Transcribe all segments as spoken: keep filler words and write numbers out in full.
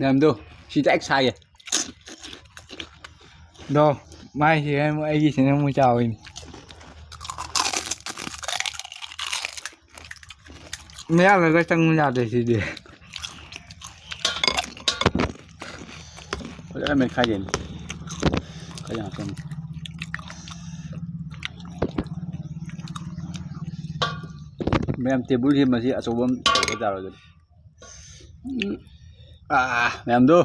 ꯃꯌꯥꯝꯗꯣ ꯁꯤ ꯗꯥꯏꯔꯦꯛ ꯁꯥꯏꯌꯦ꯫ ꯑꯗꯣ ꯃꯥꯏꯁꯦ ꯑꯃꯨꯛ ꯑꯩꯒꯤꯁꯤꯅ ꯑꯃꯨꯛ ꯆꯥꯎꯋꯤꯅꯦ꯫ ꯃꯌꯥꯝꯗꯒ ꯆꯪꯉꯨ ꯌꯥꯗꯦ ꯁꯤꯗꯤ꯫ ꯐꯖꯅ ꯃꯦꯠꯈꯥꯏꯗꯣꯏꯅꯤ꯫ ꯈꯔ ꯌꯥꯝ ꯆꯪꯉꯤ꯫ ꯃꯌꯥꯝ ꯇꯦꯕꯜꯁꯦ ꯃꯁꯤ ꯑꯆꯧꯕ ꯑꯃ ꯇꯧꯕ ꯇꯥꯔꯦ ꯑꯗꯨꯗꯤ꯫ ꯎꯝ꯫ ꯑꯥ, ꯃꯌꯥꯝꯗꯣ꯫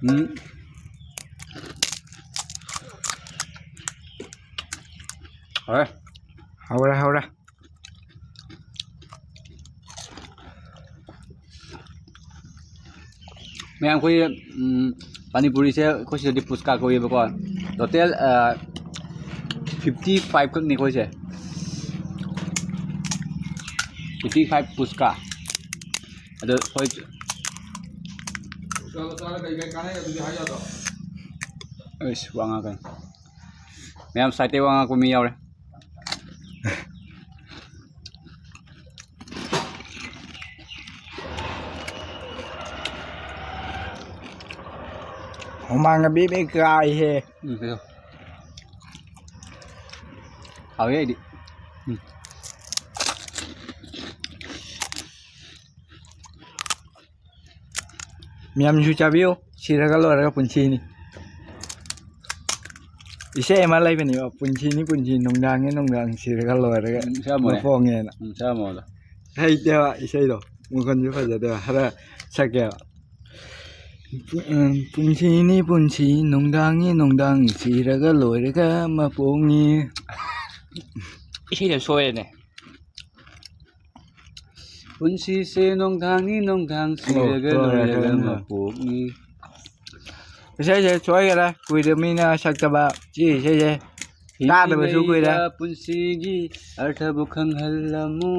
ꯎꯝ꯫ ꯍꯧꯔꯦ꯫ ꯍꯧꯔꯦ, ꯍꯧꯔꯦ꯫ ꯃꯌꯥꯝ ꯑꯩꯈꯣꯏ, ꯎꯝ, ꯄꯥꯅꯤꯄꯨꯔꯤꯁꯦ ꯑꯩꯈꯣꯏ ꯁꯤꯗꯗꯤ ꯄꯨꯁꯀꯥ ꯀꯧꯋꯦꯕꯀꯣ꯫ Total, ꯑ, fifty five ꯈꯛꯅꯤ ꯑꯩꯈꯣꯏꯁꯦ꯫ Fifty five ꯄꯨꯁꯀꯥ꯫ ꯑꯗꯣ ꯍꯣꯏ꯫ ꯑꯩꯁ, ꯋꯥ ꯉꯥꯡꯉꯛꯀꯅꯤ꯫ ꯃꯌꯥꯝ ꯁꯥꯏꯠꯇꯩ ꯋꯥ ꯉꯥꯡꯉꯛꯄ ꯃꯤ ꯌꯥꯎꯔꯦ꯫ ꯍꯨꯃꯥꯡꯒ ꯕꯦ ꯕꯦ ꯀꯥꯏꯍꯦ꯫ ꯎꯝ, ꯀꯩꯗꯧ? ꯍꯥꯎꯋꯦ ꯑꯩꯗꯤ꯫ ꯎꯝ꯫ ꯃꯌꯥꯝꯁꯨ ꯆꯥꯕꯤꯌꯨ, ꯁꯤꯔꯒ ꯂꯣꯏꯔꯒ ꯄꯨꯟꯁꯤꯅꯤ꯫ ꯏꯁꯩ ꯑꯃ ꯂꯩꯕꯅꯦꯕ, "ꯄꯨꯟꯁꯤꯅꯤ ꯄꯨꯟꯁꯤ, ꯅꯨꯡꯗꯥꯡꯅꯤ ꯅꯨꯡꯗꯥꯡ, ꯁꯤꯔꯒ ꯂꯣꯏꯔꯒ ꯎꯝ, ꯁꯛꯑꯝꯃꯣꯅꯦ꯫ ꯃꯄꯣꯛꯅꯦꯅ"꯫ ꯎꯝ, ꯁꯛꯑꯝꯃꯣ ꯑꯗꯣ꯫ ꯍꯩꯇꯦꯕ ꯏꯁꯩꯗꯣ, ꯃꯈꯣꯟꯁꯨ ꯐꯖꯗꯦꯕ, ꯈꯔ ꯁꯛꯀꯦꯕ꯫ ꯄꯨ-, ꯎꯝ, "ꯄꯨꯟꯁꯤꯅꯤ ꯄꯨꯟꯁꯤ, ꯅꯨꯡꯗꯥꯡꯅꯤ ꯅꯨꯡꯗꯥꯡ, ꯁꯤꯔꯒ ꯂꯣꯏꯔꯒ ꯃꯄꯣꯛꯅꯤ"꯫ ꯏꯁꯩꯗꯣ ꯁꯣꯏꯔꯦꯅꯦ꯫ "ꯄꯨꯟꯁꯤꯁꯦ ꯅꯣꯡꯗꯥꯡꯅꯤ ꯅꯣꯡꯗꯥꯡ, ꯑꯣ, ꯁꯤꯔꯒ ꯍꯣꯏ, ꯂꯣꯏꯔꯒ ꯍꯣꯏ, ꯍꯣꯏ꯫ ꯃꯄꯣꯛꯅꯤ"꯫ ꯏꯁꯩꯁꯦ ꯁꯣꯏꯈꯔꯦ, ꯀꯨꯏꯔꯦ ꯃꯤꯅ ꯁꯛꯇꯕ ꯁꯤ ꯏꯁꯩꯁꯦ꯫ ꯇꯥꯗꯕꯁꯨ ꯀꯨꯏꯔꯦ꯫ ꯍꯤꯡꯂꯤꯉꯩꯗ ꯄꯨꯟꯁꯤꯒꯤ ꯑꯔꯊꯕꯨ ꯈꯪꯍꯜꯂꯝꯃꯨ,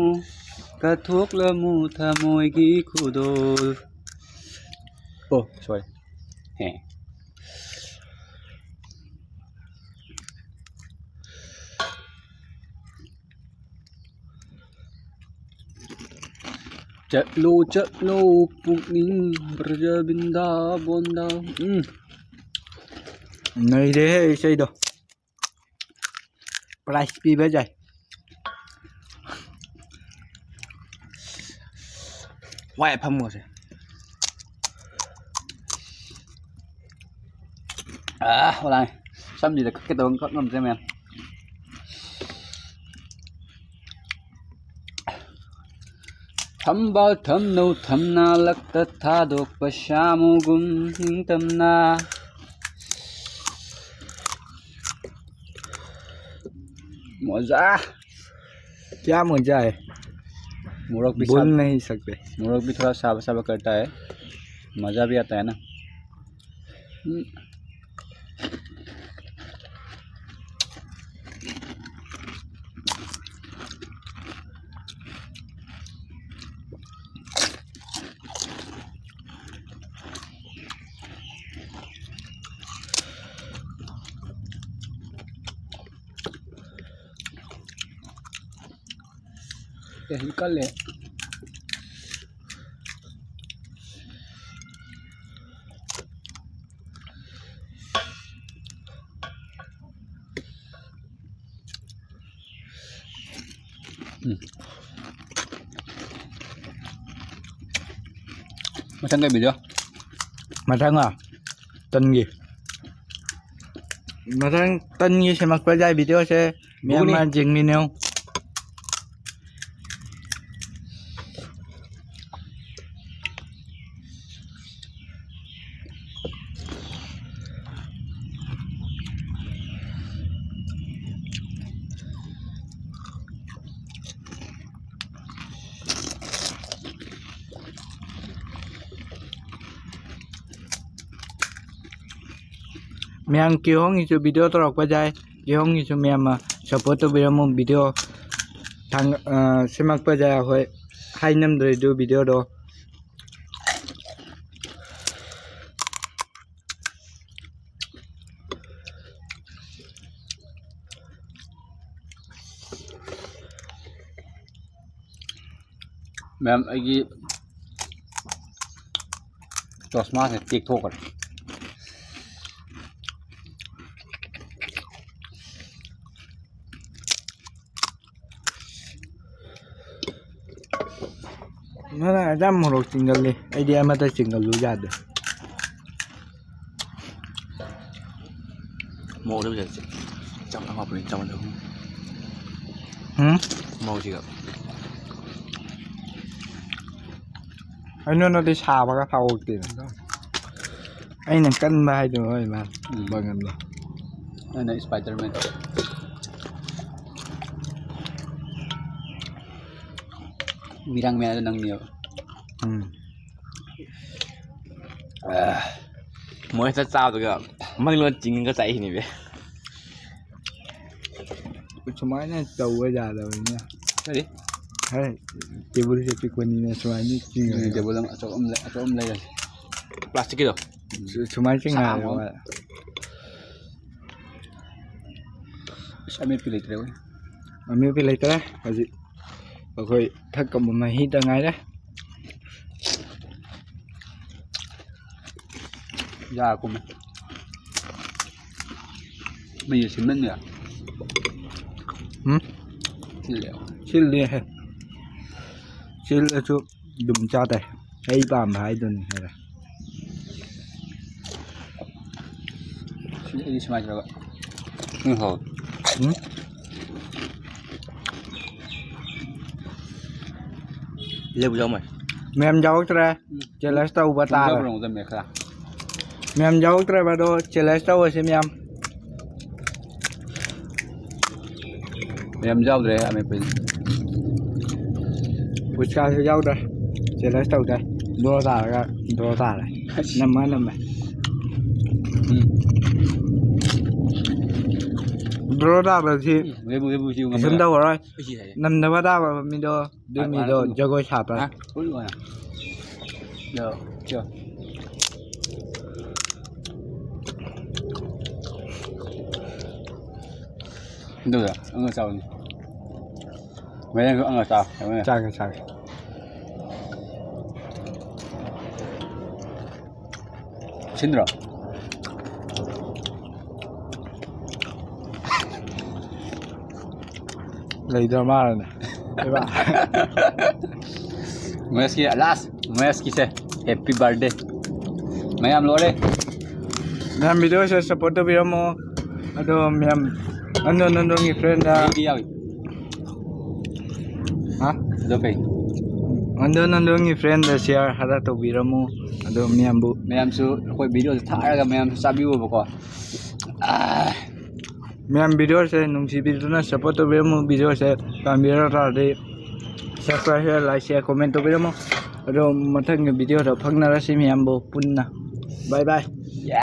ꯀꯠꯊꯣꯛꯂꯝꯃꯨ ꯊꯃꯣꯏꯒꯤ ꯈꯨꯗꯣꯜ꯫ ꯑꯣ, ꯁꯣꯏꯔꯦ꯫ ꯍꯦ꯫ ꯆꯠꯂꯣ ꯆꯠꯂꯣ ꯄꯨꯛꯅꯤꯡ ꯕ꯭ꯔꯖ ꯕ꯭ꯔꯤꯟꯗꯥꯕꯣꯟꯗ꯫ ꯎꯝ꯫ ꯅꯩꯔꯦꯍꯦ ꯏꯁꯩꯗꯣ꯫ Prize ꯄꯤꯕ ꯌꯥꯏ꯫ ꯋꯥꯏ ꯐꯝꯃꯣꯁꯦ꯫ ꯑꯥ, ꯋꯥꯂꯥꯏ꯫ ꯁꯝꯁꯤꯗ ꯀꯛꯀꯦ ꯇꯧꯕ ꯀꯛ ꯉꯝꯗ꯭ꯔꯦ ꯃꯌꯥꯝ꯫ ꯊꯝꯕꯥꯜ ꯊꯝꯅꯧ ꯊꯝꯅꯥ ꯂꯛꯇ ꯊꯥꯗꯣꯛꯄ ꯁꯥꯃꯨꯒꯨꯝ ꯅꯤꯡꯇꯝꯅ꯫ मजा। क्या मजा है? मोरग भी बोल साहब नहीं सकते। मोरग भी थोड़ा साबा साबा करता है, मज़ा भी आता है ना। हम्म। ꯑꯦ, ꯀꯜꯂꯦ꯫ ꯎꯝ꯫ ꯃꯊꯪ ꯀꯩ video? ꯃꯊꯪ, ꯇꯟꯒꯤ꯫ ꯃꯊꯪ ꯇꯟꯒꯤ ꯁꯦꯝꯃꯛꯄ ꯌꯥꯏ videoꯁꯦ꯫ ꯃꯌꯥꯝ ꯃꯥ ꯌꯦꯡꯃꯤꯟꯅꯧ꯫ ꯃꯌꯥꯝ ꯀꯤꯍꯣꯝꯒꯤꯁꯨ video ꯇꯧꯔꯛꯄ ꯌꯥꯏ꯫ ꯀꯤꯍꯣꯝꯒꯤꯁꯨ ꯃꯌꯥꯝ ꯑꯃ support ꯇꯧꯕꯤꯔꯝꯃꯨ꯫ Video ꯊꯥꯡ-, ꯑ, ꯁꯦꯝꯃꯛꯄꯗ ꯑꯩꯈꯣꯏ ꯍꯥꯏ ꯉꯝꯗ꯭ꯔꯦ ꯑꯗꯨ videoꯗꯣ꯫ ꯃꯌꯥꯝ, ꯑꯩꯒꯤ ꯆꯣꯁꯃꯥꯁꯦ ꯇꯦꯛꯊꯣꯛꯈ꯭ꯔꯦ꯫ ꯅꯪꯅ ꯑꯗꯨꯝ ꯃꯣꯔꯣꯛ ꯆꯤꯡꯒꯜꯂꯤ, ꯑꯩꯗꯤ ꯑꯃꯠꯇ ꯆꯤꯡꯒꯜꯂꯨ ꯌꯥꯗꯦ꯫ ꯃꯣꯔꯣꯛ ꯑꯗꯨꯝ ꯆꯠꯁꯦ꯫ ꯆꯥꯝꯃ ꯍꯥꯞꯄꯅꯤ, ꯆꯥꯝꯃ ꯆꯍꯨꯝ꯫ ꯍꯨꯝ? ꯃꯣꯔꯣꯛꯁꯤꯒ꯫ ꯑꯩꯉꯣꯟꯗꯗꯤ ꯁꯥꯕꯒ ꯐꯥꯎꯔꯛꯇꯦꯅ꯫ ꯑꯩꯅ ꯀꯟꯕ ꯍꯥꯏꯗꯣ ꯍꯣꯏ ꯃꯥ ꯎꯝ꯫ ꯄꯥꯡꯒꯟꯗꯣ꯫ ꯑꯩꯅ ꯏꯁꯄꯥꯏꯗꯔꯃꯦꯟ꯫ ꯃꯤꯔꯥꯡ ꯃꯌꯥꯗ ꯅꯪꯅꯦꯕ꯫ ꯎꯝ꯫ ꯑꯥ꯫ ꯃꯣꯏ ꯍꯦꯛꯇ ꯆꯥꯕꯗꯒ ꯃꯅꯤꯡꯂꯣꯝ ꯆꯤꯡꯉꯒ ꯆꯥꯏꯁꯤꯅꯦꯕ꯫ ꯁꯨꯃꯥꯏꯅ ꯇꯧꯕ ꯌꯥꯗꯕꯅꯤꯅ꯫ ꯀꯔꯤ? ꯍꯦ, ꯇꯦꯕꯜꯁꯦ ꯄꯤꯛꯄꯅꯤꯅ ꯁꯨꯃꯥꯏꯅ ꯆꯤꯡꯉꯒ꯫ ꯎꯝ, ꯇꯦꯕꯜ ꯑꯃ ꯑꯆꯧꯕ ꯑꯃ ꯂꯩ-, ꯑꯆꯧꯕ ꯑꯃ ꯂꯩꯔꯁꯤ꯫ ꯄ꯭ꯂꯥꯁꯇꯤꯛꯀꯤꯗꯣ? ꯁꯨ-, ꯁꯨꯃꯥꯏꯅ ꯆꯤꯡꯉꯒ꯫ ꯁꯥꯡꯕ ꯑꯃ꯫ ꯑꯁ, ꯑꯃꯦꯠꯄꯤ ꯂꯩꯇ꯭ꯔꯦ ꯍꯣꯏ꯫ ꯑꯃꯦꯠꯄꯤ ꯂꯩꯇ꯭ꯔꯦ꯫ ꯍꯧꯖꯤꯛ ꯑꯩꯈꯣꯏ ꯊꯛꯀꯕ ꯃꯍꯤꯗ ꯉꯥꯏꯔꯦ꯫ ꯌꯥ ꯀꯨꯝꯃꯦ꯫ ꯃꯩꯁꯦ ꯁꯤꯟꯃꯟꯅꯦ꯫ ꯎꯝ? ꯁꯤꯜꯂꯦ꯫ ꯁꯤꯜꯂꯦ꯫ ꯁꯤꯜꯂꯁꯨ ꯑꯗꯨꯝ ꯆꯥ ꯇꯥꯏ꯫ ꯑꯩ ꯄꯥꯝꯕ ꯍꯥꯏꯗꯨꯅꯤ ꯍꯥꯏꯔꯦ꯫ ꯁꯤ ꯑꯩꯗꯤ ꯁꯨꯃꯥꯏꯅ ꯇꯧꯔꯒ꯫ ꯎꯝ, ꯍꯥꯎꯋꯦ꯫ ꯎꯝ? ꯂꯦꯕꯨ ꯌꯥꯎꯃꯜꯂꯦ꯫ ꯃꯌꯥꯝ ꯌꯥꯎꯔꯛꯇ꯭ꯔꯦ꯫ ꯎꯝ꯫ Challenge ꯇꯧꯕ ꯇꯥꯔꯦ꯫ ꯌꯥꯎꯕ꯭ꯔꯥ ꯌꯦꯡꯉꯨꯗ ꯃꯦꯈꯂꯥ꯫ ꯃꯌꯥꯝ ꯌꯥꯎꯔꯛꯇ꯭ꯔꯦꯕ ꯑꯗꯣ challenge ꯇꯧꯔꯁꯤ ꯃꯌꯥꯝ꯫ ꯃꯌꯥꯝ ꯌꯥꯎꯗ꯭ꯔꯦ ꯑꯃꯦꯠꯄꯁꯦ꯫ ꯄꯨꯁꯀꯥꯁꯨ ꯌꯥꯎꯗ꯭ꯔꯦ꯫ Challenge ꯇꯧꯗ꯭ꯔꯦ꯫ Draw ꯇꯥꯔꯒ draw ꯇꯥꯔꯦ꯫ ꯑꯁ꯫ ꯅꯝꯃ ꯅꯝꯃꯦ꯫ ꯎꯝ꯫ Draw ꯇꯥꯕꯁꯤ ꯎꯝ, ꯂꯦꯕꯨ, ꯂꯦꯕꯨ ꯁꯤ ꯀꯩꯁꯨꯝ ꯉꯝꯃꯔꯣꯏ꯫ ꯇꯧꯔꯔꯣꯏ꯫ ꯑꯩ ꯁꯤ ꯍꯥꯏꯌꯦ꯫ ꯅꯝꯗꯕ ꯇꯥꯕ ꯃꯤꯗꯣ ꯑꯗꯨ ꯍꯥꯏ, ꯃꯤꯗꯣ ꯍꯥꯏꯔꯛꯀꯅꯨ꯫ ꯖꯒꯣꯏ ꯁꯥ ꯇꯥꯔꯦ꯫ ꯍꯥ? ꯍꯣꯏ, ꯍꯣꯏ꯫ ꯌꯥ, ꯌꯥ꯫ ꯑꯗꯨꯗ, ꯑꯉ ꯆꯥꯎꯅꯤ꯫ ꯃꯌꯥꯡꯁꯨ ꯑꯉ ꯆꯥꯎ, ꯍꯥꯏꯕꯅꯦ꯫ ꯆꯥꯒꯦ, ꯆꯥꯒꯦ꯫ ꯁꯤꯟꯗ꯭ꯔꯣ? ꯂꯩꯗ꯭ꯔ ꯃꯥꯜꯂꯦꯅꯦ꯫ ꯂꯩꯕ꯫ ꯃꯣꯌꯦꯁꯀꯤ last, ꯃꯣꯌꯦꯁꯀꯤꯁꯦ happy birthday꯫ ꯃꯌꯥꯝ ꯂꯣꯏꯔꯦ꯫ ꯃꯌꯥꯝ videoꯁꯦ support ꯇꯧꯕꯤꯔꯝꯃꯣ꯫ ꯑꯗꯣ ꯃꯌꯥꯝ ꯑꯟꯗꯣ ꯅꯟꯗꯣꯟꯒꯤ friendꯗ ꯑꯩꯗꯤ ꯌꯥꯎꯏ꯫ ꯍꯥ? ꯑꯗꯣ ꯀꯩ? ꯑꯟꯗꯣ ꯅꯟꯗꯣꯟꯒꯤ friendꯗ share ꯈꯔ ꯇꯧꯕꯤꯔꯝꯃꯣ꯫ ꯑꯗꯣ ꯃꯌꯥꯝꯕꯨ ꯃꯌꯥꯝꯁꯨ ꯑꯩꯈꯣꯏ videoꯁꯦ ꯊꯥꯔꯒ ꯃꯌꯥꯝꯁꯨ ꯆꯥꯕꯤꯌꯣꯕꯀꯣ꯫ ꯑꯥ꯫ ꯃꯌꯥꯝ videoꯁꯦ ꯅꯨꯡꯁꯤꯕꯤꯗꯨꯅ support ꯇꯧꯕꯤꯔꯝꯃꯨ꯫ Videoꯁꯦ ꯄꯥꯝꯕꯤꯔ ꯇꯥꯔꯗꯤ subscribe, like, share, comment ꯇꯧꯕꯤꯔꯝꯃꯨ꯫ ꯑꯗꯣ ꯃꯊꯪꯒꯤ videoꯗ ꯐꯪꯅꯔꯁꯤ ꯃꯌꯥꯝꯕꯨ ꯄꯨꯟꯅ꯫ Bye bye꯫